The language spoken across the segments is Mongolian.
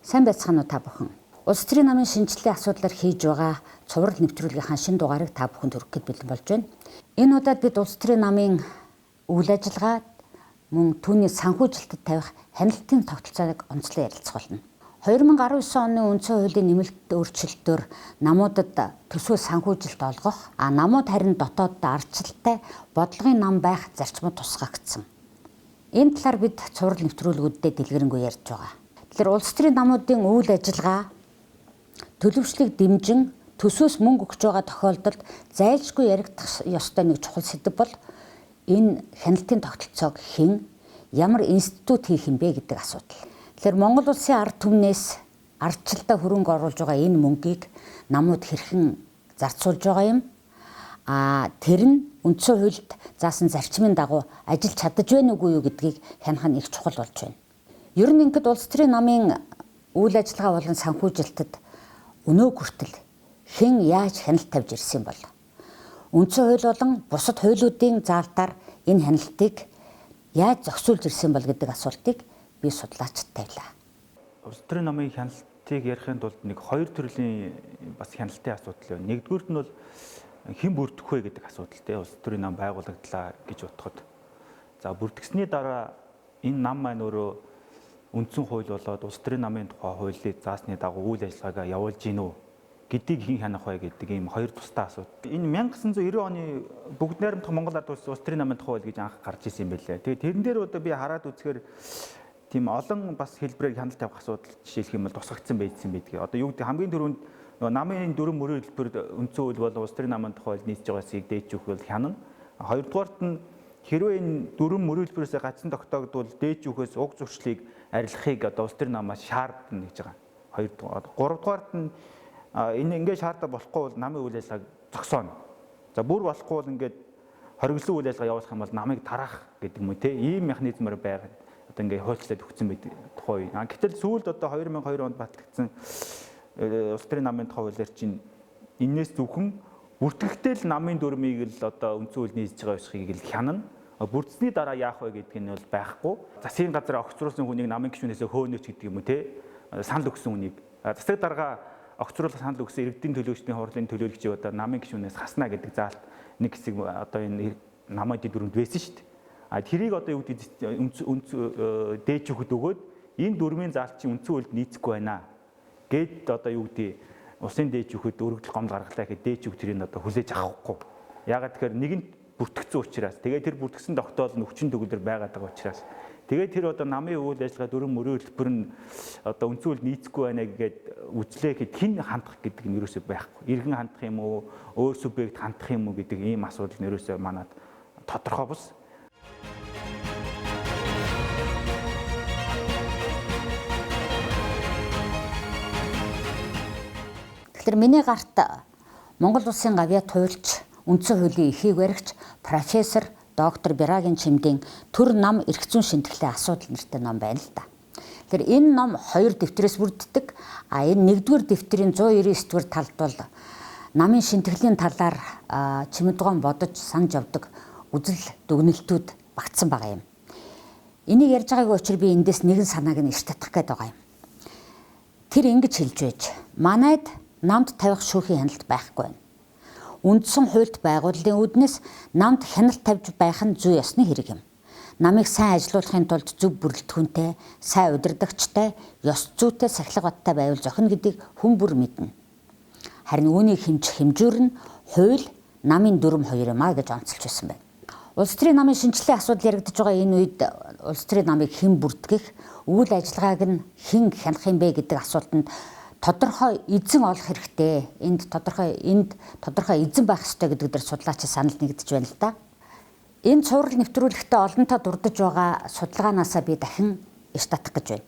Сайн байцгаана уу та бүхэн. Улс төрийн намын шинжилгээ асуудлаар хийж байгаа цуврал нэвтрүүлгийнхаа шинэ дугаарыг та бүхэнд хүргэхэд бэлэн болж байна. Энэ удаад бид улс төрийн намын үйл ажиллагаа мөн түүний санхүүжилтэд тавих хяналтын тогтолцоог онцлон ярилцах болно. 2019 оны үндсэн хуулийн нэмэлт өөрчлөлтөөр намуудад төсвөө санхүүжилт олгох, намууд харин дотооддоо ардчилтай бодлогын нам байх зарчмууд тусгагдсан. Энэ талаар бид цуврал нэвтрүүлгүүдэд дэлгэрэнгүй ярьж байгаа. Тэгэхээр улс төрийн намуудын үйл ажиллагаа төлөвшлийг дэмжин төсвөөс мөнгө өгч байгаа тохиолдолд зайлшгүй яригдах ёстой нэг чухал сэдэв бол энэ хяналтын тогтолцоог хэн ямар институт хийх юм бэ гэдэг асуудал. Тэгэхээр Монгол улсын ард түмнээс ардчилдаа хөрөнгө оруулж байгаа энэ мөнгийг намууд хэрхэн зарцуулж байгаа юм? Тэр нь үндсэн хуульд заасан зарчмын дагуу ажиллаж чадаж байна үгүй юу гэдгийг хянах нь их чухал болж байна. Ер нь ингээд улс төрийн намын үйл ажиллагаа болон санхүүжилтэд өнөө хүртэл хэн яаж хяналт тавьж ирсэн бол үндсэн хууль болон бусад хуулиудын заалтаар энэ хяналтыг яаж зохицуулж ирсэн бол гэдэг асуултыг би судлаачид тавилаа. Улс төрийн намын хяналтыг ярихын тулд нэг хоёр төрлийн бас хяналтын асуудал байна. Нэгдүгüүрт нь бол хэн бүрдэх вэ гэдэг асуудал те. Улс төрийн нам байгуулагдлаа гэж бодоход. За бүрдгсэний дараа энэ нам маань өөрөө үндсэн хууль болоод улс төрийн намын тухай хуулийг заасны дагуу үйл ажиллагаагаа явуулж гин үү гэдгийг хэн хянах вэ гэдэг ийм хоёр тусдаа асуудал. Энэ 1990 оны бүгд найрамдах Монгол Ард улс улс төрийн намын тухай хууль гэж анх гарч ирсэн юм байлээ. Тэгээ тэрэн дээр одоо би хараад үзэхээр тийм олон бас хэлбэрээр хяналт тавих асуудал жишээлх юм бол тусгагдсан байцсан байдгийг. Одоо юу гэдэг хамгийн түрүүнд нөгөө намын дөрвөн мөрийн хэлбэр үндсэн хууль бол улс төрийн намын тухай хууль нийцж байгаасыг дээжүүх бол хянана. Хоёрдугаарт нь хэрвээ энэ дөрвөн мөрийн хэлбэрээс гацсан тогтоогдвол дээжүүхээс уг зуршлыг арилгахыг одоо улс төрийн намаас шаардна гэж байгаа. Хоёрдугаар, гуравдугаарт нь энэ ингээд шаардаа болохгүй бол намын үйл ажиллагааг зогсооно. За бүр болохгүй бол ингээд хориглон үйл ажиллагаа явуулах юм бол намыг тараах гэдэг юм уу те ийм механизмаар байгаа. Одоо ингээд хуульчлаад өгсөн байдаг тухай үе. Гэтэл сүүлд одоо 2002 онд батлагдсан улс төрийн намын тухай хуулиар чинь энээс зөвхөн бүртгэгтэй л намын дүрмийг л одоо үндсэн хууль нийцж байгаа ёсхийг л хянана. Бүрдсэний дараа яах вэ гэдг нь бол байхгүй. Засгийн газар огцруулсан хүнийг намын гишүүнээс хөөнөөч гэдэг юм уу те санал өгсөн хүнийг засаг дарга огцруулах санал өгсөн иргэдийн төлөөлөгчдийн хурлын төлөөлөгчийг одоо намын гишүүнээс хасна гэдэг заалт нэг хэсэг одоо энэ намын дүрмэд байсан шүү дээ. А тэрийг одоо юу гэдэг дээжүүхэд өгөөд энэ дүрмийн заалт чинь үндсэн хуульд нийцэхгүй байна гэд одоо юу гэдэг улсын дээжүүхэд өргөдөл гомдол гаргалаа гэхэд дээжүүх тэрийг одоо хүлээж авахгүй. Яагаад тэгэхээр нэгэнт бүртгэгдсэн учраас тэгээд тэр бүртгэсэн тогтоол нь өвчин төгөлдөр байгаад байгаа учраас тэгээд тэр одоо намын үйл ажиллагаа дөрвөн мөрийн төлбөр нь одоо үндсэн хууль нийцэхгүй байна гэгээд үзлээ гэхэд хэн хандах гэдэг нь ерөөсөө байхгүй. Иргэн хандах юм уу, өөр субъект хандах юм уу гэдэг ийм асуудал нь ерөөсөө манад тодорхой бус. Тэгэхээр миний гарт Монгол улсын гавьяат хуульч, үндсэн хуулийн эхийг баригч профессор доктор Бирагийн Чимдийн төр нам эрх зүйн шимтгэлээ асуудал нэртэй ном байна л да. Тэгэхээр энэ ном хоёр дэвтрээс бүрддэг. А энэ нэгдүгээр дэвтрийн 199 дугаар талд бол намын шинтгэлийн талаар Чимэдгоон бодож санаж явдаг үзэл дүгнэлтүүд багтсан байгаа юм. Энийг ярьж байгаагийн учир би эндээс нэгэн санааг нь иш татах гээд байгаа юм. Тэр ингэж хэлж байж, манайд намд тавих шүүхийн хяналт байхгүй байна. Үндсэн хуульд байгууллын үүднээс намд хяналт тавьж байх нь зүй ёсны хэрэг юм. Намыг сайн ажилуулахын тулд зөв бүрэлдэхүүнтэй, сайн удирдагчтай, ёс зүйтэй сахилга баттай байвал зохино гэдгийг хүн бүр мэднэ. Харин үүнийг хэмжих хэмжүүр нь хууль, намын дүрм хоёр юм а гэж онцолж байсан байна. Улс төрийн намын шинжилгээ асуудал яригдаж байгаа энэ үед улс төрийн намыг хэн бүртгэх, үйл ажиллагааг нь хэн хянах юм бэ гэдэг асуултанд тодорхой эзэн олох хэрэгтэй. Энд тодорхой эзэн байх ёстой гэдэг дээр судлаачид санал нэгдэж байна л да. Энэ цуврал нэвтрүүлэгтээ олонтаа дурдж байгаа судалгаанаасаа би дахин иш татах гэж байна.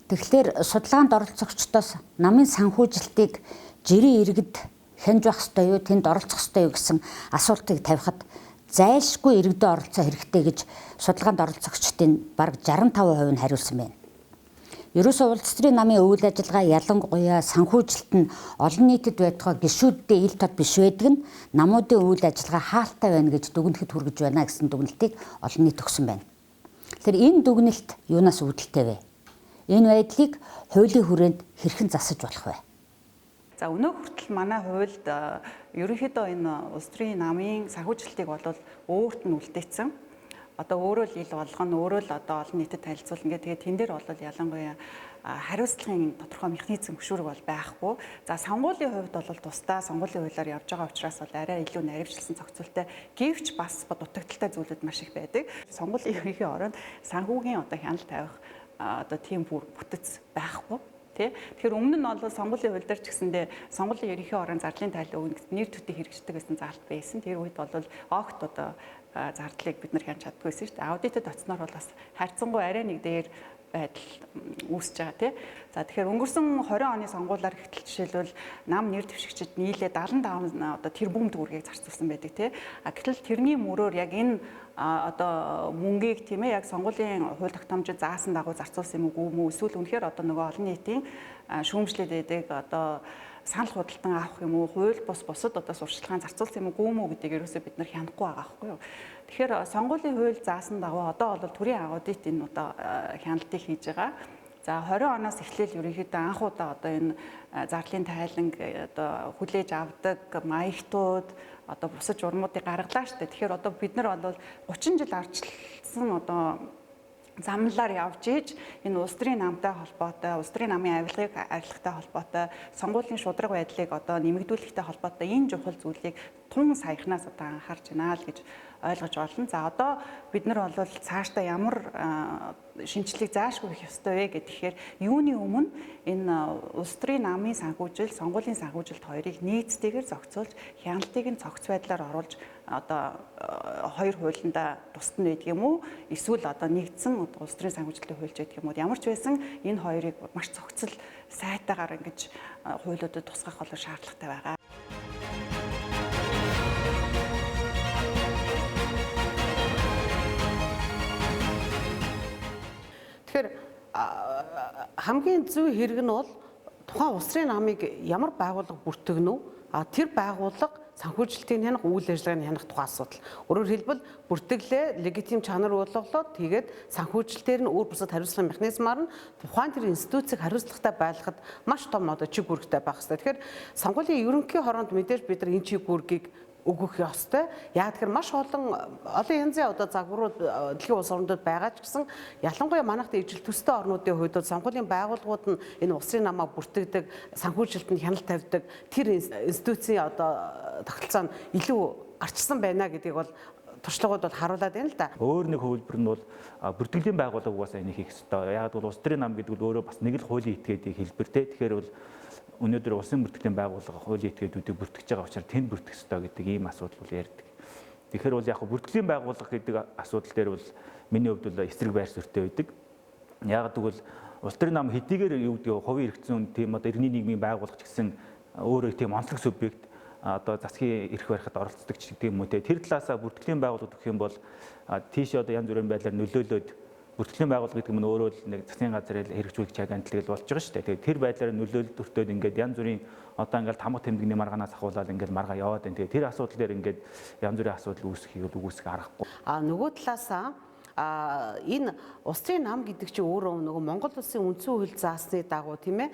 Тэгэхээр судалгаанд оролцогчдоос намын санхүүжилтийг жирийн иргэд хянж байх ёстой юу, тэнд оролцох ёстой юу гэсэн асуултыг тавихад зайлшгүй иргэдийн оролцоо хэрэгтэй гэж судалгаанд оролцогчдын бараг 65% нь хариулсан байна. Ерөөсөө улс төрийн намын үйл ажиллагаа ялангуяа санхүүжилт нь олон нийтэд байтугай гишүүддээ ил тод биш байдаг нь намуудын үйл ажиллагаа хаалтай байна гэж дүгнэхэд хүргэж байна гэсэн дүгнэлтийг олон нийт өгсөн байна. Тэгэхээр энэ дүгнэлт юунаас үүдэлтэй вэ? Энэ байдлыг хуулийн хүрээнд хэрхэн засаж болох вэ? За өнөө хүртэл манай хуульд ерөнхийдөө энэ улс төрийн намын санхүүжилтийг бол өөрт нь үлдээсэн. Одоо өөрөө л ил болгоно, өөрөө л одоо олон нийтэд танилцуулна гэх. Тэгээд тэн дээр бол ялангуяа хариуцлагын тодорхой механизм хөшүүрэг бол байхгүй. За сонгуулийн хувьд бол тусдаа сонгуулийн хуулиар явж байгаа учраас бол арай илүү наривчлсан зохицуулттай, гэвч бас дутагдaltaй зүйлүүд маш их байдаг. Сонгуулийн ерөнхий ороонд санхүүгийн одоо хяналт тавих одоо тийм бүр бүтэц байхгүй. Тэ? Тэгэхээр өмнө нь бол сонгуулийн хууль дээр ч гэсэндээ сонгуулийн ерөнхий орон зардлын тайлан өгнө гэсэн нэр төдий хэрэгждэг гэсэн заалт байсан. Тэр үед бол огт одоо зардлыг бид нар хянч чаддгүй байсан шүү дээ. Аудитэд очсноор бол бас харьцангуй арай нэг дээр байдал үүсэж байгаа тий. За тэгэхээр өнгөрсөн 20 оны сонгуулиар ихтэл жишээлбэл нам нэр дэвшигчид нийлээ 75 одоо тэрбум төгрөгийг зарцуулсан байдаг тий. А гэтэл тэрний мөрөөр яг энэ одоо мөнгийг тийм ээ яг сонгуулийн хууль тогтоомжид заасан дагуу зарцуулсан юм уу мүү эсвэл үнэхээр одоо нөгөө олон нийтийн шүүмжлээд байдаг одоо санал худалдан авах юм уу, хууль бус бусад одоо сурчлагын зарцуулсан юм уу мүү гэдгийг ерөөсөө бид нар хянахгүй байгаа байхгүй юу. Тэгэхээр сонгуулийн хууль заасан дагуу одоо бол төрийн аудит энэ одоо хяналтыг хийж байгаа. За 20 оноос эхлээл ерөнхийдөө анх удаа одоо энэ зарлын тайланг одоо хүлээж авдаг маягтууд одоо бусад журмуудыг гаргалаа шүү дээ. Тэгэхээр одоо бид нар бол 30 жил ардчилсан одоо замлаар явж иж энэ улс төрийн намтай холбоотой, улс төрийн намын авилгыг арилгахтай холбоотой, сонгуулийн шударга байдлыг одоо нэмэгдүүлэхтэй холбоотой энэ чухал зүйлийг тун саяхнаас одоо анхаарч байна л гэж ойлгож байна. За одоо бид нар бол цаашдаа ямар шинжлэлийг заашгүй хийх ёстой вэ гэхээр юуны өмнө энэ улс төрийн намын санхүүжилт, сонгуулийн санхүүжилт хоёрыг нийцтэйгээр зохицуулж, хяналтыг нь цогц байдлаар оруулж одоо хоёр хуулиндаа тусад нь байдаг юм уу? Эсвэл одоо нэгдсэн улс төрийн санхүүжилтийн хуульч байдаг юм уу? Ямар ч байсан энэ хоёрыг маш цогцол сайтаагаар ингэж хуулиудад тусгах бол шаардлагатай байгаа. Тэгэхээр хамгийн зүй хэрэг нь бол тухайн улс төрийн намыг ямар байгууллага бүртгэнэ үү? А тэр байгууллага санхүүжилтийг хянах, үйл ажиллагааг хянах тухай асуудал. Өөрөөр хэлбэл бүртгэлээ легитим чанар болголоо, тэгээд санхүүжилтээр нь өөр бусад хариуцлагын механизмаар нь тухайн тэр институцийг хариуцлагатай байлгахад маш том одоо чиг үүрэгтэй байх хэрэгтэй. Тэгэхээр сонгуулийн ерөнхий хороонд мэдээж бид нар энэ чиг үүргийг өгөх ёстой. Яг тэгэхээр маш олон янзын одоо загварууд дэлхийн улс орнуудад байгаа ч гэсэн ялангуяа манайхад ижил төстэй орнуудын хувьд бол сонгуулийн байгууллагууд нь энэ улсын намаа бүртгэдэг, санхүүжилтэнд хяналт тавьдаг тэр институцийн одоо тогтолцоо нь илүү арчсан байна гэдгийг бол туршлагууд бол харуулад байна л да. Өөр нэг хувилбар нь бол бүртгэлийн байгууллага угаасаа энийг хийх ёстой. Яг бол улс төрийн нам гэдэг нь өөрөө бас нэг л хуулийн этгээдийн хэлбэр те. Тэгэхээр бол өнөөдөр улсын бүртгэлийн байгууллага хуулийн этгээдүүдийг бүртгэж байгаа учраас тэнд бүртгэх ёстой гэдэг ийм асуудал бол ярьдаг. Тэгэхээр бол яг бүртгэлийн байгууллага гэдэг асуудал дээр бол миний хувьд бол эсрэг байр суурьтай байдаг. Яг гэвэл улс төрийн нам хэдийгээр юу гэдэг хувийн эрх зүйн тийм одоо иргэний нийгмийн байгууллага ч гэсэн өөрөө тийм онцлог субъект одоо засгийн эрх барихад оролцдог ч гэдэг юм уу те. Тэр талаасаа бүртгэлийн байгууллага гэх юм бол тийшээ одоо янз бүрийн байдлаар нөлөөлөөд бүртгэлийн байгууллага гэдэг нь өөрөө л нэг засгийн газар хэрэгжүүлэх агентлаг болж байгаа шүү дээ. Тэгээд тэр байдлаар нөлөөлөлт өртөөд ингээд янз бүрийн одоо ингээд тамга тэмдэгний маргаанаас ахуулаад ингээд маргаа яваад байна. Тэгээд тэр асуудал дээр ингээд янз бүрийн асуудал үүсэхийг бол үгүйсэх аргагүй. А нөгөө талаасаа энэ улс төрийн нам гэдэг чинь өөрөө нөгөө Монгол улсын үндсэн хууль заасны дагуу тийм ээ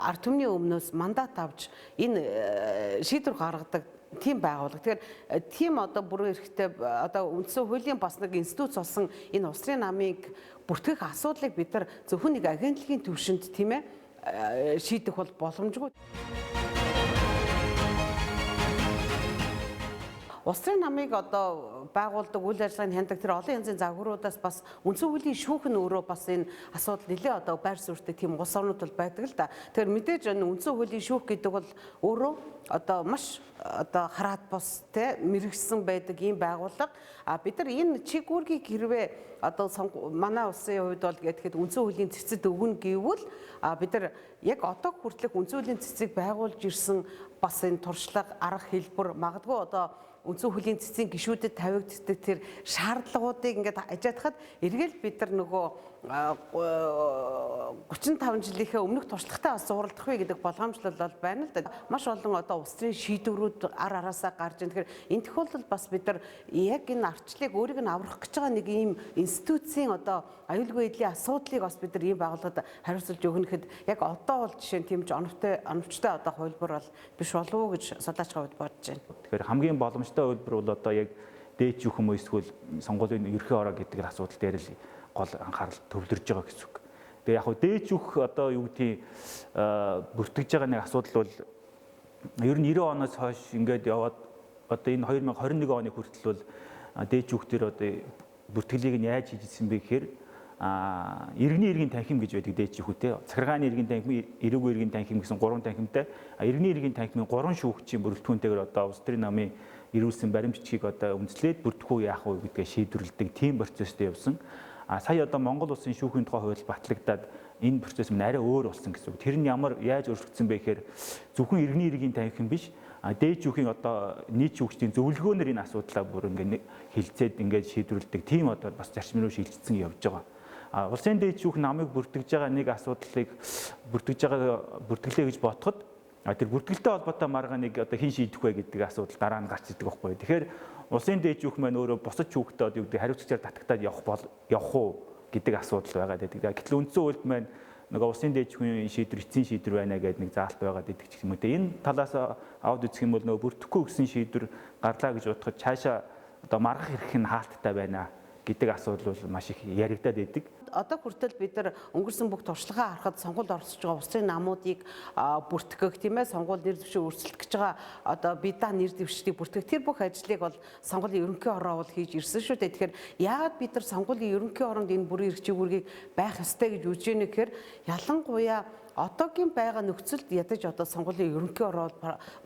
ард түмний өмнөөс мандат авч энэ шийдвэр гаргадаг тийм байгууллага. Тэгэхээр тийм одоо бүрэн эрхтэй одоо үндсэн хуулийн бас нэг институц болсон энэ улс төрийн намыг бүртгэх асуудлыг бид нар зөвхөн нэг агентлагийн түвшинд тийм ээ шийдэх бол боломжгүй. Улс төрийн намыг одоо байгуулдаг, үйл ажиллагааг хяндаг тэр олон янзын загваруудаас бас үндсэн хуулийн шүүх нь өөрөө бас энэ асуудал нэлээ одоо байр суурьтай тийм улс орнууд бол байдаг л да. Тэгэхээр мэдээж энэ үндсэн хуулийн шүүх гэдэг бол өөрөө одоо маш одоо хараат бус те мэрэгсэн байдаг ийм байгууллага. А бид нар энэ чиг үүргийг хэрвээ одоо манай улсын хувьд бол гэхэд үндсэн хуулийн цэцэд өгнө гэвэл бид нар яг одоо хүртэлх үндсэн хуулийн цэцгийг байгуулж ирсэн бас энэ туршлага, арга хэлбэр магадгүй одоо үндсэн хуулийн цэцгийн гишүүдэд тавигддаг тэр шаардлагуудыг ингээд ажиадахад эргээл бид нар нөгөө 35 жилийнхээ өмнөх туршлагатай бас зуралдах вэ гэдэг болгоомжлол бол байна л да. Маш олон одоо улс төрийн шийдвэрүүд ар араасаа гарч ийн. Тэгэхээр энэ тохиолдолд бас бид нар яг энэ арчлыг өөрийг нь аврах гэж байгаа нэг ийм институцийн одоо аюулгүй байдлын асуудлыг бас бид нар ийм байгууллагад хариуцлаж өгнөхэд яг одоо бол жишээ нь тийм ч оновчтой одоо хувилбар бол биш болов уу гэж судлаачийн хувьд бодож байна. Тэгэхээр хамгийн боломжтой хувилбар бол одоо яг дээд шүүх юм уу эсвэл сонгуулийн ерхий ороо гэдэг асуудал дээр л гол анхаарал төвлөрж байгаа гэсэн үг. Тэгээ яг хөө дээд шүүх одоо юу гэдгийг бүртгэж байгаа нэг асуудал бол ер нь 90 оноос хойш ингээд яваад одоо энэ 2021 оны хүртэл бол дээд шүүх дээр одоо бүртгэлийг нь яаж хийж ирсэн бэ гэхээр иргэний иргэн танхим гэж байдаг дээд шүүх те. Захиргааны иргэн танхим, эрүүгүй иргэн танхим гэсэн 3 танхимтай. Иргэний иргэн танхимын 3 шүүгчийн бүрэлдэхүүнтэйгээр одоо улс төрийн намын ирүүлсэн баримт бичгийг одоо үндэслээд бүртгэх үү яах вэ гэдгээ шийдвэрлэдэг тийм процесстэй явсан. Сая одоо Монгол улсын шүүхийн тухай хууль батлагдаад энэ процесс минь арай өөр болсон гэсэн үг. Тэр нь ямар яаж өөрчлөгдсөн бэ гэхээр зөвхөн иргэний иргэний танхим биш, дээд шүүхийн одоо нийт шүүгчдийн зөвлөгөөнөр энэ асуудлаа бүр ингээд хилцээд ингээд шийдвэрлэдэг тийм одоо бас зарчим руу шилжчихсэн явж байгаа. Улсын дээд шүүх намыг бүртгэж байгаа нэг асуудлыг бүртгэж байгаа бүртгэлээ гэж бодоход тэр бүртгэлтэй холбоотой маргаа нэг одоо хэн шийдэх вэ гэдэг асуудал дараа нь гарч ирдэг байхгүй. Тэгэхээр улсын дээд шүүх маань өөрөө бусад шүүхтэй одоо юу гэдэг хариуцлагаар татагтаад явах уу гэдэг асуудал байгаа гэдэг. Гэтэл үндсэн хуульд маань нөгөө улсын дээд шүүхийн шийдвэр эцсийн шийдвэр байна гэдэг нэг заалт байгаа гэдэг ч юм уу. Энэ талаас аваад үзэх юм бол нөгөө бүртгэхгүй гэсэн шийдвэр гарлаа гэж бодоход цаашаа одоо маргах эрх нь хаалттай байна гэдэг асуудал бол маш их яригадаад байдаг. Одоо хүртэл бид нар өнгөрсөн бүх туршлагаа харахад сонгуульд оролцож байгаа улсын намуудыг бүртгэх тийм сонгуул нэр дэвшиг өрсөлдөх гэж байгаа одоо бидаа нэр дэвшдгийг бүртгэх тэр бүх ажлыг бол сонгуулийн ерөнхий хороо бол хийж ирсэн шүү дээ. Тэгэхээр яагаад бид нар сонгуулийн ерөнхий хороонд энэ бүрийн эрх чигүүргийг байх ёстой гэж үзэж байна гэхээр ялангуяа одоогийн байгаа нөхцөлд ядаж одоо сонгуулийн ерөнхий хороо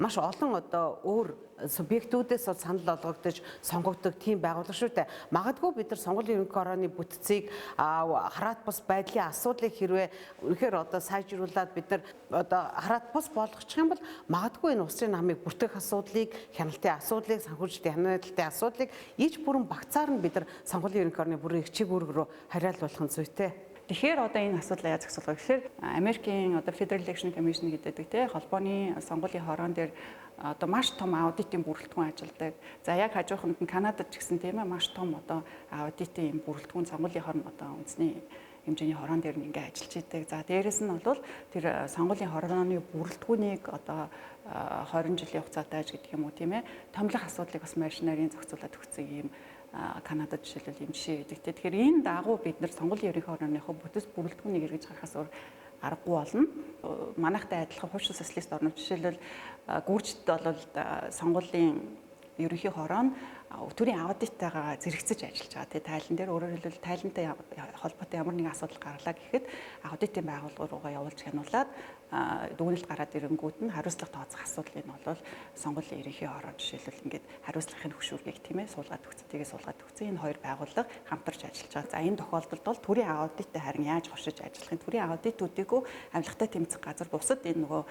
маш олон одоо өөр субъектүүдээс бол санал олгогдож сонгогддог тийм байгууллага шүү дээ. Магадгүй бид нар сонгуулийн ерөнхий хорооны бүтцийг хараат бус байдлын асуудлыг хэрвээ үнэхээр одоо сайжруулад бид нар одоо хараат бус болгочих юм бол магадгүй энэ улсын намыг бүртгэх асуудлыг, хяналтын асуудлыг, санхүүжилтийн хяналтын асуудлыг иж бүрэн багцаар нь бид нар сонгуулийн ерөнхий хорооны бүрийн эрх чигүүрэг рүү хариалуулах нь зүйтэй. Тэгэхээр одоо энэ асуудлаа яаж зохицуулах вэ гэхээр Америкийн одоо Federal Election Commission гэдэг те холбооны сонгуулийн хороон дээр одоо маш том аудитын бүрэлдэхүүн ажилладаг. За яг хажууханд нь Канадад ч гэсэн тийм маш том одоо аудитын бүрэлдэхүүн сонгуулийн хорон одоо үндэсний хэмжээний хороон дээр нь ингээ ажиллаж идэг. За дээрэс нь бол тэр сонгуулийн хорооны бүрэлдэхүүнийг одоо 20 жилийн хугацаатай гэдэг юм уу тийм томилох асуудлыг бас маш нарийн зохицуулаад өгсөн юм Канадад жишээлбэл юм жишээ байдаг. Тэгэхээр энэ дагуу бид нар сонгуулийн ерөнхий хорооныхоо бүтэц бүрэлдэхүүнийг эргэж харахаас өөр аргагүй болно. Манайхтай адилхан хуульч социалист орнууд жишээлбэл Гүржид бол сонгуулийн ерөнхий хороо нь төрийн аудиттайгаа зэрэгцэж ажиллаж байгаа. Тэгээ тайлан дээр өөрөөр хэлбэл тайлантай холбоотой ямар нэгэн асуудал гарлаа гэхэд аудитын байгууллага руугаа явуулж хянуулаад дүгнэлт гараад ирэнгүүт нь хариуцлага тооцох асуудлыг нь бол сонгуулийн ерөнхий хороо жишээлбэл ингээд хариуцлагын хөшүүргийг тийм суулгаад өгсөн. Тэгээ суулгаад өгсөн. Энэ хоёр байгууллага хамтарч ажиллаж байгаа. За энэ тохиолдолд бол төрийн аудиттай харин яаж хошиж ажиллах юм? Төрийн аудитуудыг авилгатай тэмцэх газар бусад энэ нөгөө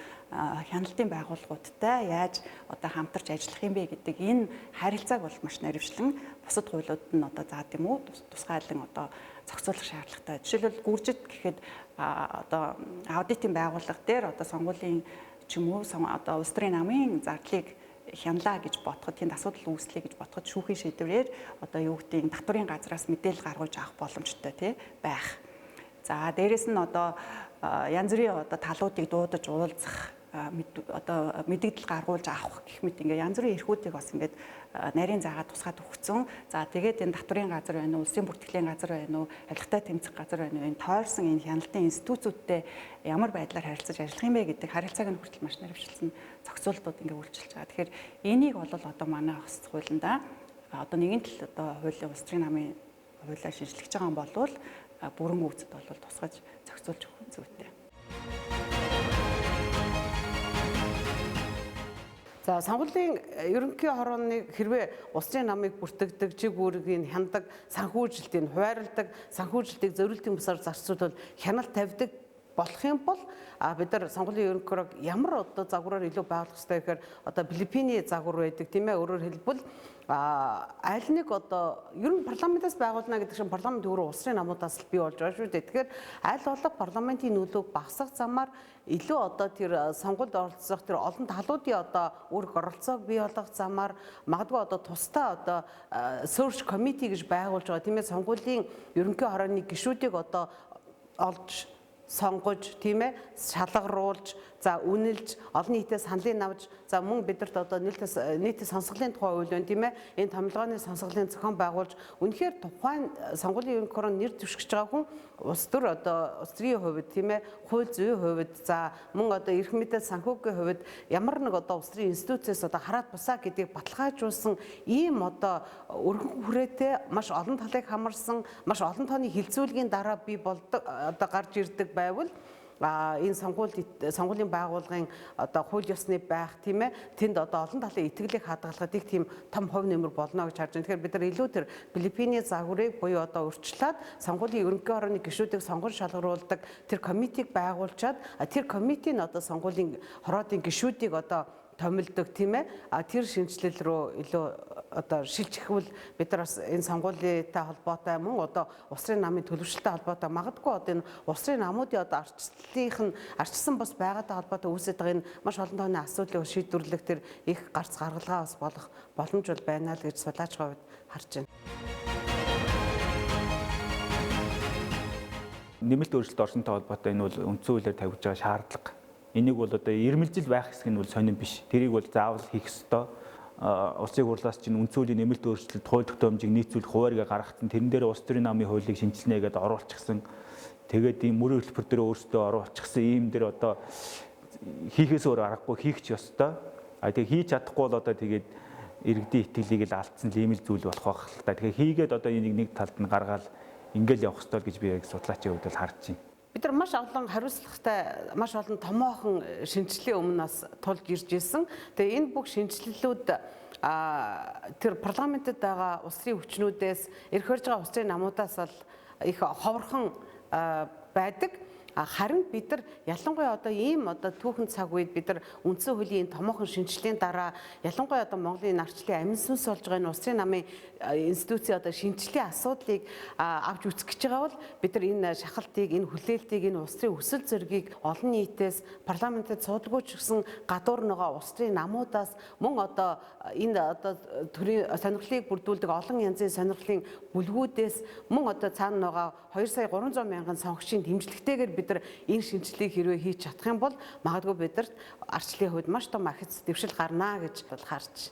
хяналтын байгууллагуудтай яаж одоо хамтарч ажиллах юм бэ гэдэг энэ харилцааг бол маш наривчлан бусад хуулиуд нь одоо заад юм уу тусгайлан одоо зохицуулах шаардлагатай. Жишээлбэл Гүржид гэхэд одоо аудитын байгууллага дээр одоо сонгуулийн ч юм уу одоо улс төрийн намын зардлыг хянлаа гэж бодоход тэнд асуудал үүслэе гэж бодоход шүүхийн шийдвэрээр одоо юу гэдгийг татварын газраас мэдээлэл гаргаж авах боломжтой тий байх. За дээрэс нь одоо янз бүрийн одоо талуудыг дуудаж уулзах одоо мэдээлэл гаргуулж авах гэх мэт ингээ янз бүрийн эрхүүдийг бас ингээд нарийн заагаа тусгаад өгсөн. За тэгээд энэ татварын газар байна уу, улсын бүртгэлийн газар байна уу, авилгатай тэмцэх газар байна уу, энэ тойрсон энэ хяналтын институтүүдтэй ямар байдлаар харилцаж ажиллах юм бэ гэдэг харилцааг нь хүртэл маш наривчлсан зохицуултууд ингээ үйлчилж байгаа. Тэгэхээр энийг бол одоо манай хос хуулиндаа одоо нэгэн тал одоо хуулийн улс төрийн намын хуулиар шинжлэж байгаа юм бол бүрэн үүсэд бол тусгаж зохицуулж өгөх нь зүйтэй. За сонгуулийн ерөнхий хорооны хэрвээ улсын намыг бүртгэдэг, чиг үүргийг хяндаг, санхүүжилтийг хуваарилдаг, санхүүжилтийг зориултын бусаар зарцуулбал хяналт тавьдаг Болох юм бол бид нар сонгуулийн ерөнхий хорог ямар одоо загвараар илүү байгуулах ёстой гэхээр одоо Филиппиний загвар байдаг, тийм ээ. Өөрөөр хэлбэл аль нэг одоо ер нь парламентаас байгуулна гэдэг чинь парламент өөрөө улсын намуудаас л бий болж байгаа шүү дээ. Тэгэхээр аль болох парламентын нөлөөг багасгах замаар илүү одоо тэр сонгуульд оролцох тэр олон талуудын одоо үүрэг оролцоог бий болгох замаар магадгүй одоо тусдаа одоо search committee гэж байгуулж байгаа, тийм ээ, сонгуулийн ерөнхий хорооны гишүүдийг одоо олж сонгож, тийм ээ, шалгаруулж, за үнэлж, олон нийтээ саналыг авч, за мөн бидэрт одоо нийт сонсголын тухай хууль байна, тийм ээ, энэ томилгооны сонсголын зохион байгуулж, үнэхээр тухайн сонгуулийн ерөнхий хороонд нэр дэвшиж байгаа хүн улс төр одоо улс төрийн хувьд, тийм ээ, хууль зүйн хувьд, за мөн одоо эрх мэдэл санхүүгийн хувьд ямар нэг одоо улс төрийн институцээс одоо хараад бусаа гэдгийг баталгаажуулсан ийм одоо өргөн хүрээтэй, маш олон талыг хамарсан, маш олон тооны хилцүүлгийн дараа бий болдог одоо гарч ирдэг байвал энэ сонгуулийн байгууллагын одоо хууль ёсны байх, тийм ээ, тэнд одоо олон талын итгэлийг хадгалахад их тийм том хувь нэмэр болно гэж харж байна. Тэгэхээр бид нар илүү тэр Филиппиний загварыг буюу одоо өөрчлөөд сонгуулийн ерөнхий хорооны гишүүдийг сонгон шалгаруулдаг тэр комитег байгуулчаад тэр комитег нь одоо сонгуулийн хороодын гишүүдийг одоо томилдог, тийм ээ, тэр шинэчлэл рүү илүү одоо шилжихвэл бид нар бас энэ сонгуулитай холбоотой мөн одоо улс төрийн намын төлөвшлөлтэй холбоотой магадгүй одоо энэ улс төрийн намуудын одоо арчлалынх нь арчилсан бус байгаатай холбоотой үүсэж байгаа энэ маш олон тооны асуудлыг шийдвэрлэх тэр их гарц гаргалгаа бас болох боломж бол байна л гэж судлаачийн хувьд харж байна. Нэмэлт өөрчлөлт орсонтой холбоотой энэ бол үндсэн хуулиар тавьж байгаа шаардлага. Энийг бол одоо ирмэлзэл байх хэсэг нь бол сонин биш. Тэрийг бол заавал хийх ёстой. Улсын хурлаас чинь үндсэн хуулийн нэмэлт өөрчлөлт, хууль тогтоомжийг нийцүүлэх хуваарьгаа гаргацсан. Тэрэн дээр улс төрийн намын хуулийг шинжилнэ гэдээ оруулчихсан. Тэгээд ийм мөрийн хөтөлбөр дээр өөрсдөө оруулчихсан. Ийм дээр одоо хийхээс өөр аргагүй, хийх ч ёстой. А тэгээ хийж чадахгүй бол одоо тэгээд иргэдийн итгэлийг л алдсан л ийм л зүйл болох байх л та. Тэгэхээр хийгээд одоо энийг нэг талд нь гаргаал ингээл явах ёстой л гэж би яг судлаачийн хувьд бол харж байна. Бид нар маш олон хариуцлагатай, маш олон томоохон шинэчлэлийн өмнө бас тулж ирж ирсэн. Тэгээ энэ бүх шинэчлэлүүд тэр парламентэд байгаа улс төрийн хүчнүүдээс, эрх барьж байгаа улс төрийн намуудаас л их ховорхон байдаг. Харин бид нар ялангуяа одоо ийм одоо түүхэн цаг үед бид нар үндсэн хуулийн томоохон шинэчлэлийн дараа ялангуяа одоо Монголын арчлалын амин сүнс болж байгаа энэ улс төрийн намын институцийн одоо шинэчлэлийн асуудлыг авч үзэх гэж байгаа бол бид нар энэ шахалтыг, энэ хүлээлтийг, энэ улс төрийн өсөл зоригийг олон нийтээс, парламентэд суудалгүй ч гэсэн гадуур нөгөө улс төрийн намуудаас мөн одоо энэ одоо төрийн сонирхлыг бүрдүүлдэг олон янзын сонирхлын бүлгүүдээс мөн одоо цаана нөгөө 2 сая 300 мянган сонгогчийн дэмжлэгтэйгээр бид нар энэ шинэчлэлийг хэрвээ хийж чадах юм бол магадгүй бидэрт арчлалын хувьд маш том ахиц дэвшил гарнаа гэж харж.